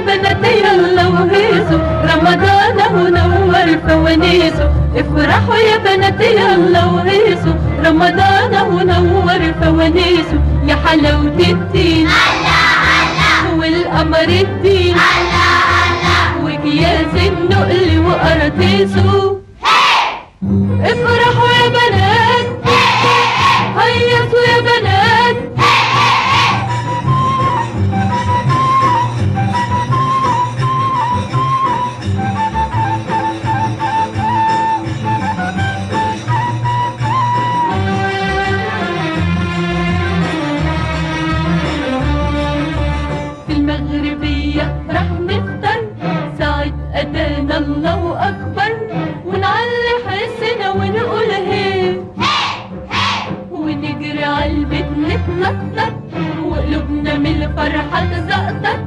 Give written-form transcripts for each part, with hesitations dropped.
بنات يلا وهيصوا، رمضان اهو نور فوانيسه. افرحوا يا بنات يلا وهيصوا، رمضان اهو نور فوانيسه. يا حلاوة الدين الله الله، والقمر الدين الله الله، وكياس النقل وقراطيسه. افرحوا يا بنات، هيصوا يا بنات. في المغربية راح نفطر ساعة أذان الله أكبر، ونعلي حسنا ونقول هي، ونجري عالبيت نتنطط، وقلوبنا من الفرحة تزقطط،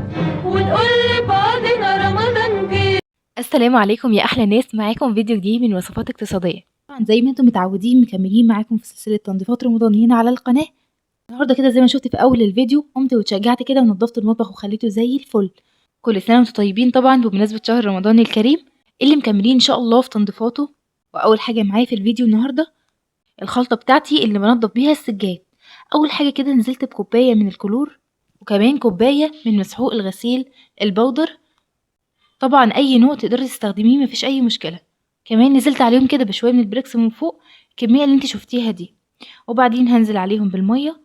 ونقول لبعضنا رمضان جه. السلام عليكم يا احلى ناس، معاكم فيديو جديد من وصفات اقتصادية. طبعا زي ما انتم متعودين مكملين معاكم في سلسلة تنظيفات رمضان هنا على القناة. النهارده كده زي ما شفت في اول الفيديو قمت واتشجعت كده ونضفت المطبخ وخليته زي الفل. كل سنة وانتم طيبين طبعا بمناسبة شهر رمضان الكريم اللي مكملين ان شاء الله في تنظيفاته. واول حاجة معايا في الفيديو النهارده الخلطة بتاعتي اللي بنضف بيها السجاد. اول حاجة كده نزلت بكوبايه من الكلور، وكمان كوباية من مسحوق الغسيل البودر، طبعا اي نوع تقدري تستخدميه مفيش اي مشكلة. كمان نزلت عليهم كده بشوية من البريكس من فوق، الكمية اللي انت شفتيها دي. وبعدين هنزل عليهم بالمية.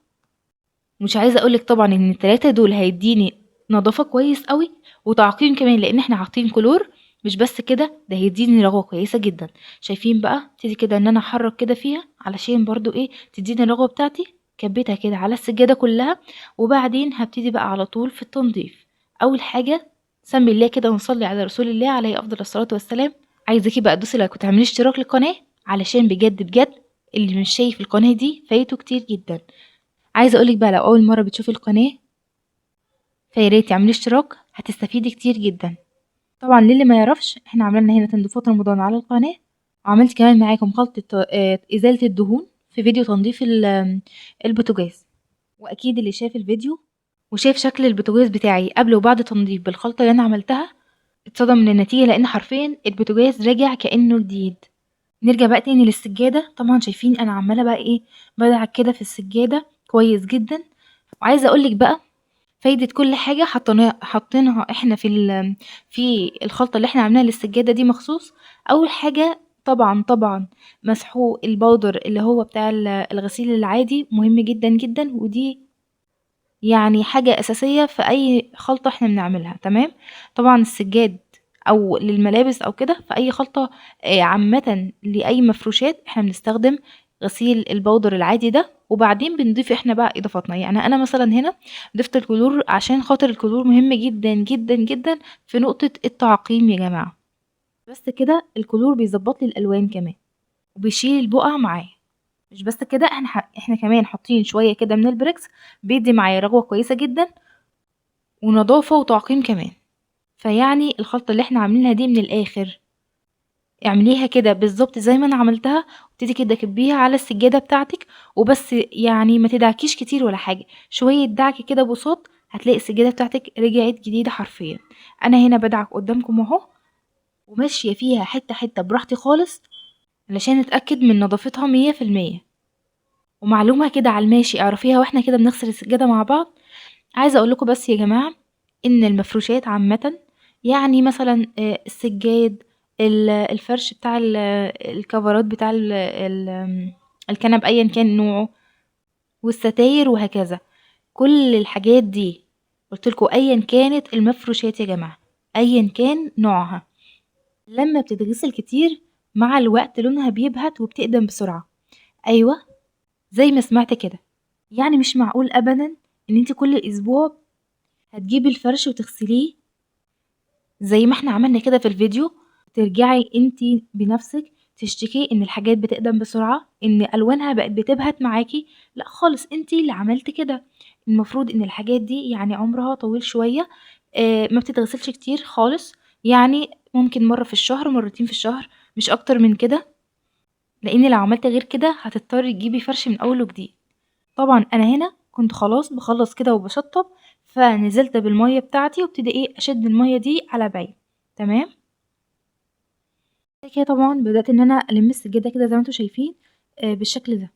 مش عايزه اقولك طبعا ان التلاتة دول هيديني نظافة كويس قوي وتعقيم كمان، لان احنا حاطين كلور. مش بس كده، ده هيديني رغوه كويسة جدا. شايفين بقى ابتدي كده ان انا احرك كده فيها علشان برضو ايه تديني الرغوه بتاعتي. كبيتها كده على السجادة كلها، وبعدين هبتدي بقى على طول في التنظيف. اول حاجة سمي الله كده ونصلي على رسول الله عليه افضل الصلاة والسلام. عايزاكي بقى تدوسي like وتعملي اشتراك للقناة، علشان بجد بجد اللي مش شايف القناة دي فايته كتير جدا. عايزه اقولك بقى لو اول مرة بتشوفي القناة فياريت تعملي اشتراك، هتستفيدي كتير جدا. طبعا للي ما يعرفش احنا عملنا هنا تنظيفات رمضان على القناة، وعملت كمان معاكم خلطه ازالة الدهون في فيديو تنظيف البوتاجاز. واكيد اللي شاف الفيديو وشاف شكل البوتاجاز بتاعي قبل وبعد تنظيف بالخلطه اللي انا عملتها اتصدم من النتيجة، لان حرفيا البوتاجاز رجع كانه جديد. نرجع بقى تاني للسجاده. طبعا شايفين انا عماله بقى ايه بدعك كده في السجادة كويس جدا. وعايزه اقولك بقى فايدة كل حاجة حاطينها احنا في الخلطة اللي احنا عاملينها للسجادة دي مخصوص. اول حاجة طبعا مسحوق البودر اللي هو بتاع الغسيل العادي مهم جدا جدا، ودي يعني حاجة اساسية في اي خلطة احنا بنعملها، تمام. طبعا السجاد او للملابس او كده، في اي خلطة عامة لاي مفروشات احنا بنستخدم غسيل البودر العادي ده، وبعدين بنضيف احنا بقى اضافاتنا. يعني انا مثلا هنا ضفت الكلور عشان خاطر الكلور مهم جدا جدا جدا في نقطة التعقيم يا جماعة. بس كده الكلور بيظبط لي الالوان كمان وبيشيل البقع معاه. مش بس كده، احنا كمان حاطين شوية كده من البريكس بيدي معايا رغوة كويسة جدا ونظافة وتعقيم كمان. فيعني الخلطة اللي احنا عاملينها دي من الاخر اعمليها كده بالظبط زي ما انا عملتها، وابتدي كده كبيها على السجادة بتاعتك، وبس يعني ما تدعكيش كتير ولا حاجة، شوية دعك كده بساط هتلاقي السجادة بتاعتك رجعت جديدة حرفيا. انا هنا بدعك قدامكم اهو، وماشية فيها حتة حتة براحتي خالص علشان نتأكد من نظافتها 100%. ومعلومة كده على الماشي اعرفيها واحنا كده بنغسل السجادة مع بعض. عايزة اقول لكم بس يا جماعة ان المفروشات عامة، يعني مثلا السجاد، الفرش بتاع الكفرات بتاع الكنب ايا كان نوعه، والستاير وهكذا، كل الحاجات دي قلت لكم ايا كانت المفروشات يا جماعة ايا كان نوعها، لما بتتغسل كتير مع الوقت لونها بيبهت وبتقدم بسرعة. ايوه زي ما سمعت كده، يعني مش معقول ابدا ان انت كل اسبوع هتجيبي الفرش وتغسليه زي ما احنا عملنا كده في الفيديو، ترجعي انتي بنفسك تشتكي ان الحاجات بتقدم بسرعة، ان الوانها بقت بتبهت معاكي. لا خالص، انتي اللي عملت كده. المفروض ان الحاجات دي يعني عمرها طويل شوية، ما بتتغسلش كتير خالص، يعني ممكن مرة في الشهر مرتين في الشهر، مش اكتر من كده، لان لو عملت غير كده هتضطري تجيبي فرش من اول وجديد. طبعا انا هنا كنت خلاص بخلص كده وبشطب، فنزلت بالمية بتاعتي وابتدي ايه اشد المية دي على بعيد. تمام. كده طبعا بدات ان انا الم السجادة كده زي ما انتم شايفين بالشكل ده.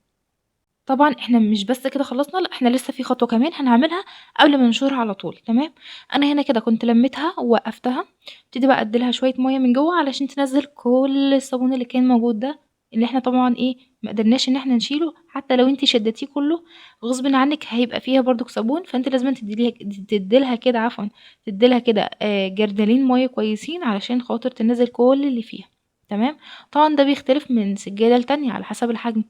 طبعا احنا مش بس كده خلصنا، لا احنا لسه في خطوة كمان هنعملها قبل ما ننشرها على طول. تمام. انا هنا كده كنت لميتها ووقفتها، ابتدي بقى اديلها شوية مية من جوه علشان تنزل كل الصابون اللي كان موجود ده، اللي احنا طبعا ايه ما قدرناش ان احنا نشيله. حتى لو انتي شدتيه كله غصب عنك هيبقى فيها برضو صابون، فانت لازم تديلها كده، عفوا تديلها كده جردلين مية كويسين علشان خاطر تنزل كل اللي فيها. تمام. طبعا ده بيختلف من سجادة لتانية على حسب الحجم.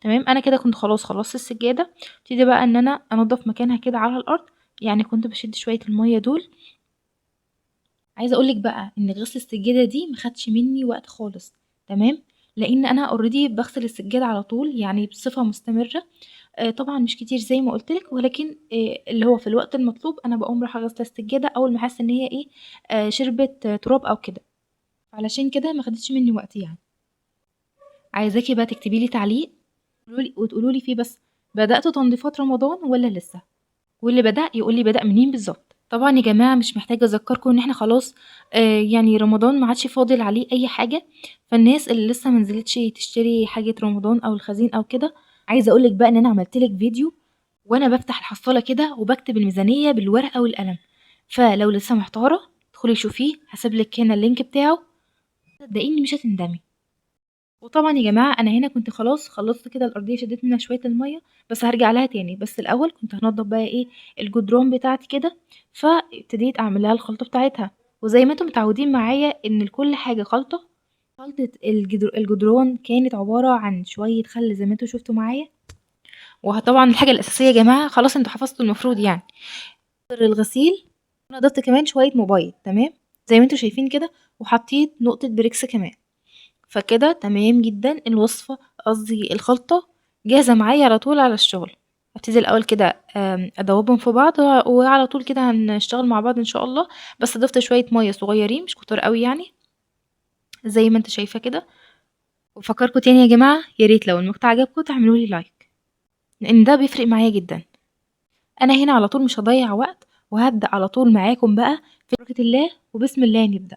تمام. انا كده كنت خلاص خلصت السجادة، ابتدي بقى ان انا انضف مكانها كده على الارض، يعني كنت بشد شوية المية دول. عايزه اقولك بقى ان غسل السجادة دي ما خدش مني وقت خالص. تمام. لان انا already بغسل السجادة على طول، يعني بصفة مستمرة. طبعا مش كتير زي ما قلتلك، ولكن اللي هو في الوقت المطلوب انا بقوم رايحة غسله السجادة اول ما احس ان هي ايه شربت تراب او كده، علشان كده ما خدتش مني وقت يعني. عايزاكي بقى تكتبي لي تعليق وتقولوا لي فيه بس بدأتوا تنظيفات رمضان ولا لسه، واللي بدأ يقول لي بدأ منين بالظبط. طبعا يا جماعة مش محتاجه اذكركم ان احنا خلاص يعني رمضان ما عادش فاضل عليه اي حاجة، فالناس اللي لسه ما نزلتش تشتري حاجة رمضان او الخزين او كده، عايزه اقول لك بقى ان انا عملت لك فيديو وانا بفتح الحصاله كده وبكتب الميزانية بالورقة والقلم، فلو لسه محتارة ادخلي شوفيه، هسيب لك هنا ال link بتاعه، صدقيني مش هتندمي. وطبعا يا جماعة انا هنا كنت خلاص خلصت كده الارضية، شديت منها شوية المية، بس هرجع لها تاني. بس الاول كنت هنضف بقى ايه الجدران بتاعتي كده، فابتديت اعمل لها الخلطة بتاعتها. وزي ما انتم متعودين معايا ان لكل حاجة خلطه. خلطه الجدران كانت عبارة عن شوية خل زي ما انتم شفتوا معايا، وطبعا الحاجة الاساسية يا جماعة خلاص انتوا حفظتوا المفروض يعني الغسيل. انا ضفت كمان شوية مبيض. تمام زي ما انتم شايفين كده، وحطيت نقطة بريكس كمان. فكده تمام جدا الوصفة، قصدي الخلطة جاهزة معايا على طول على الشغل. هبتدي الاول كده ادوبهم في بعض، وعلى طول كده هنشتغل مع بعض ان شاء الله. بس ضفت شوية مية صغيرين مش كتار قوي يعني زي ما انت شايفه كده. وفكركم تاني يا جماعة، يا ريت لو المقطع عجبكم تعملوا لي like، لان ده بيفرق معايا جدا. انا هنا على طول مش هضيع وقت، وهبدا على طول معاكم بقى في بركة الله وبسم الله نبدا.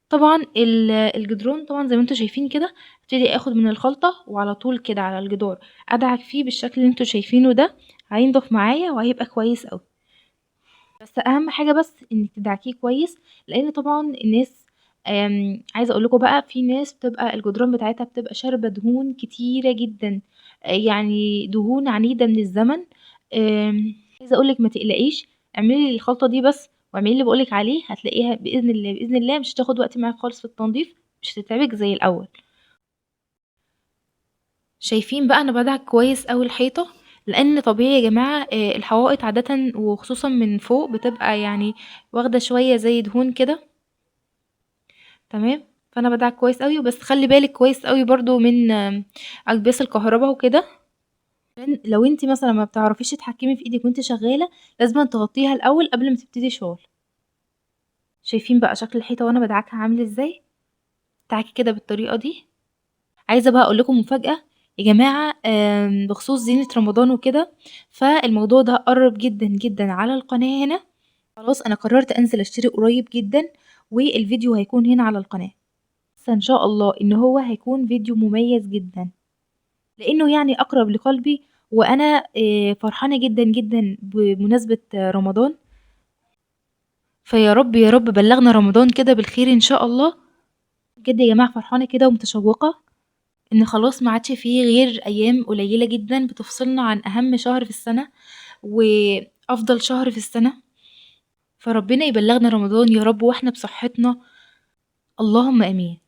طبعا الجدران طبعا زي ما انتم شايفين كده، ابتدي اخد من الخلطة وعلى طول كده على الجدار ادعك فيه بالشكل اللي انتم شايفينه ده، هينضف معايا وهيبقى كويس قوي. بس اهم حاجة بس انك تدعكيه كويس، لان طبعا الناس عايزه اقول لكم بقى في ناس بتبقى الجدران بتاعتها بتبقى شاربه دهون كتيرة جدا، يعني دهون عنيدة من الزمن. عايزه اقول لك ما تقلقيش، اعملي الخلطة دي بس واعملي اللي بقولك عليه، هتلاقيها باذن الله باذن الله مش هتاخد وقت معاك خالص في التنظيف، مش هتتعبك زي الاول. شايفين بقى انا بدعك كويس اوي الحيطة، لان طبيعي يا جماعة الحوائط عادة وخصوصا من فوق بتبقى يعني واخده شوية زي دهون كده. تمام. فانا بدعك كويس قوي، بس خلي بالك كويس قوي برضو من اكباس الكهرباء وكده، لان لو انت مثلا ما بتعرفيش تتحكمي في ايدك وانت شغالة لازم تغطيها الاول قبل ما تبتدي شغل. شايفين بقى شكل الحيطة وانا بدعكها عامل ازاي؟ تعاكي كده بالطريقة دي. عايزه بقى اقول لكم مفاجاة يا جماعة، بخصوص زينة رمضان وكده، فالموضوع ده قرب جدا جدا على القناة هنا. خلاص انا قررت انزل اشتري قريب جدا، والفيديو هيكون هنا على القناة، بس ان شاء الله ان هو هيكون فيديو مميز جدا، لانه يعني اقرب لقلبي، وانا فرحانة جدا جدا بمناسبة رمضان. فيا رب يا رب بلغنا رمضان كده بالخير ان شاء الله. بجد يا جماعة فرحانة كده ومتشوقه ان خلاص ما عادش فيه غير ايام قليله جدا بتفصلنا عن اهم شهر في السنة وافضل شهر في السنة. فربنا يبلغنا رمضان يا رب واحنا بصحتنا، اللهم امين.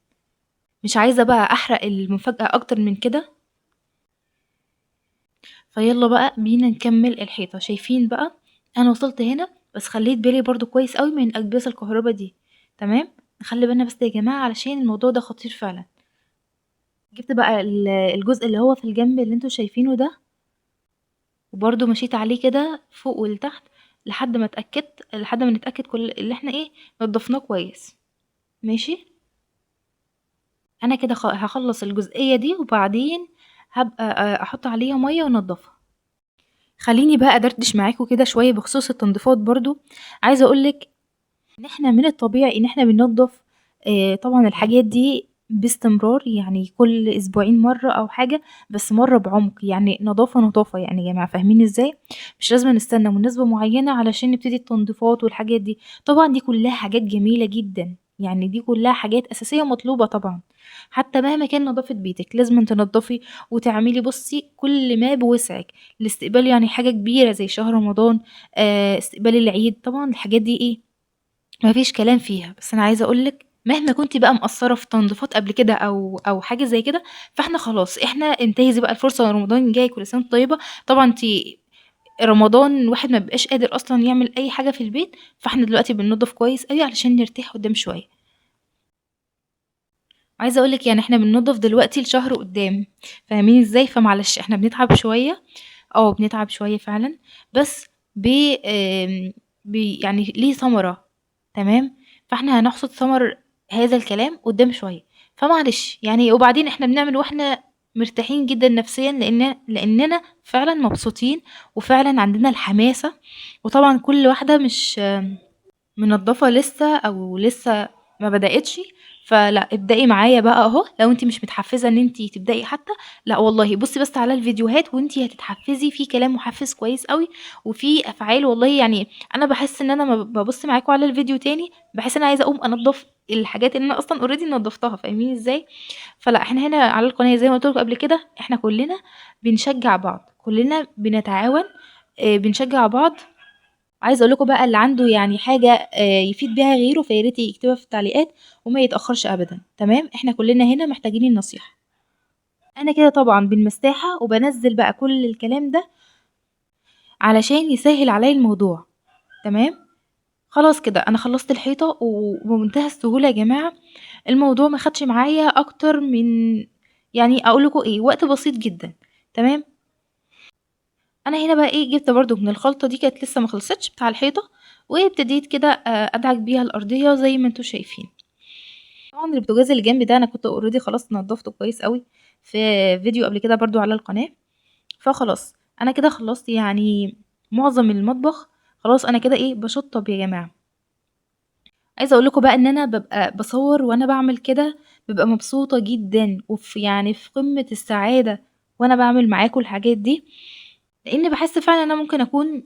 مش عايزه بقى احرق المفاجاة اكتر من كده، فيلا بقى بينا نكمل الحيطة. شايفين بقى انا وصلت هنا، بس خليت بالي برضو كويس قوي من اكباس الكهرباء دي. تمام. نخلي بالنا بس يا جماعة علشان الموضوع ده خطير فعلا. جبت بقى الجزء اللي هو في الجنب اللي انتوا شايفينه ده، وبرضو مشيت عليه كده فوق ولتحت لحد ما اتاكدت، لحد ما نتاكد كل اللي احنا ايه نضفناه كويس. ماشي. انا كده هخلص الجزئية دي وبعدين هبقى احط عليها مية وانضفها. خليني بقى ادردش معاكم كده شوية بخصوص التنظيفات برضو. عايزه اقولك ان احنا من الطبيعي ان احنا بننظف طبعا الحاجات دي باستمرار، يعني كل اسبوعين مرة او حاجة، بس مرة بعمق، يعني نظافة نظافة يعني يا جماعة، فاهمين ازاي؟ مش لازم نستنى مناسبة معينة علشان نبتدي التنظيفات والحاجات دي. طبعا دي كلها حاجات جميلة جدا، يعني دي كلها حاجات اساسية مطلوبه طبعا. حتى مهما كان نظافة بيتك لازم تنظفي وتعملي بصي كل ما بوسعك. الاستقبال يعني حاجة كبيرة زي شهر رمضان، استقبال العيد، طبعا الحاجات دي ايه ما فيش كلام فيها. بس انا عايزه اقولك مهما كنتي بقى مقصرة في تنظيفات قبل كده او حاجة زي كده، فاحنا خلاص احنا انتهزي بقى الفرصة، رمضان جاي كل سنة وانت طيبة. طبعا انتي رمضان الواحد ما بيبقاش قادر اصلا يعمل اي حاجة في البيت، فاحنا دلوقتي بننظف كويس قوي علشان نرتاح قدام شوية. عايزه اقولك يعني احنا بننظف دلوقتي لشهر قدام، فاهمين ازاي؟ فمعلش احنا بنتعب شوية، بنتعب شوية فعلا، بس بي يعني ليه ثمره، تمام؟ فاحنا هنحصد ثمر هذا الكلام قدام شوية، فمعلش يعني. وبعدين احنا بنعمل واحنا مرتاحين جدا نفسيا، لاننا فعلا مبسوطين وفعلا عندنا الحماسة. وطبعا كل واحدة مش منظفه لسه او لسه ما بداتش، فلا ابدأي معايا بقى اهو. لو انت مش متحفزه ان انت تبدأي حتى، لا والله بصي بس على الفيديوهات وانت هتتحفزي، في كلام محفز كويس قوي وفي افعال والله. يعني انا بحس ان انا ما ببص معاكم على الفيديو تاني بحس ان انا عايزه اقوم انضف الحاجات اللي انا اصلا already نضفتها، فاهمين ازاي؟ فلا احنا هنا على القناة زي ما قلت لكم قبل كده احنا كلنا بنشجع بعض، كلنا بنتعاون، بنشجع بعض. عايزه اقول لكم بقى اللي عنده يعني حاجة، يفيد بيها غيره فيا ريت يكتبها في التعليقات وما يتاخرش ابدا، تمام؟ احنا كلنا هنا محتاجين النصيحة. انا كده طبعا بالمساحه وبنزل بقى كل الكلام ده علشان يسهل عليا الموضوع، تمام؟ خلاص كده انا خلصت الحيطة وبمنتهى السهولة يا جماعة. الموضوع ما خدش معايا اكتر من يعني اقول لكم ايه، وقت بسيط جدا، تمام؟ انا هنا بقى ايه، جبت برضو من الخلطة دي كانت لسه ما خلصتش بتاع الحيطة، وابتديت كده، ادعك بيها الارضية زي ما انتم شايفين. طبعا البوتاجاز اللي جنبي ده انا كنت already خلاص نضفته كويس قوي في فيديو قبل كده برضو على القناة، فخلاص انا كده خلصت يعني معظم المطبخ. خلاص انا كده ايه بشطب يا جماعة. عايزه اقول لكم بقى ان انا ببقى بصور وانا بعمل كده ببقى مبسوطة جدا، وفي يعني في قمة السعادة وانا بعمل معاكم الحاجات دي، لان بحس فعلا ان انا ممكن اكون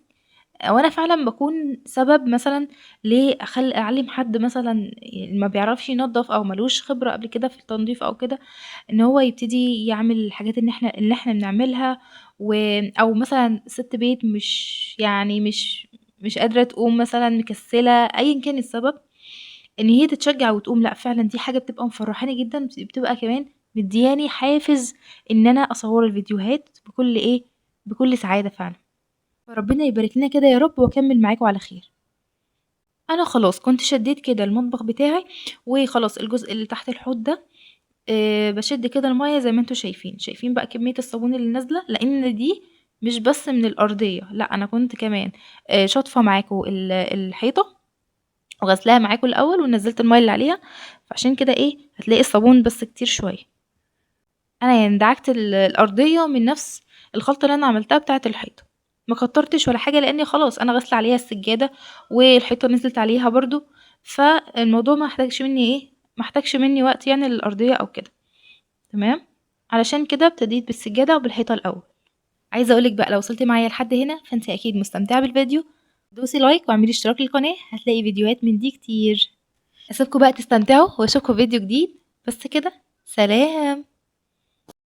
او انا فعلا بكون سبب مثلا ليه اعلم حد مثلا ما بيعرفش ينظف او ملوش خبره قبل كده في التنظيف او كده، ان هو يبتدي يعمل الحاجات اللي احنا بنعملها، او مثلا ست بيت مش قادرة تقوم مثلا، مكسله، ايا كان السبب، ان هي تتشجع وتقوم. لا فعلا دي حاجة بتبقى مفرحاني جدا، بتبقى كمان مدياني حافز ان انا اصور الفيديوهات بكل سعادة فعلا. فربنا يبارك لنا كده يا رب، واكمل معاكم على خير. انا خلاص كنت شديت كده المطبخ بتاعي، وخلاص الجزء اللي تحت الحوض ده، بشد كده المية زي ما انتم شايفين. شايفين بقى كمية الصابون اللي نازله، لان دي مش بس من الارضية، لا انا كنت كمان، شاطفه معاكم الحيطة وغسلاها معاكم الاول، ونزلت المية اللي عليها، فعشان كده هتلاقي الصابون بس كتير شوية. انا دعكت الارضية من نفس الخلطة اللي انا عملتها بتاعه الحيطة، ما كترتش ولا حاجة، لان خلاص انا غسله عليها السجادة والحيطه نزلت عليها برضو، فالموضوع ما احتاجش مني ايه، ما احتاجش مني وقت للارضيه او كده، تمام؟ علشان كده ابتديت بالسجاده وبالحيطه الاول. عايزه اقولك بقى لو وصلتي معايا لحد هنا فانت اكيد مستمتعه بالفيديو، دوسي لايك واعملي اشتراك للقناة، هتلاقي فيديوهات من دي كتير. اسيبكم بقى تستمتعوا واشوفكم في فيديو جديد. بس كده، سلام.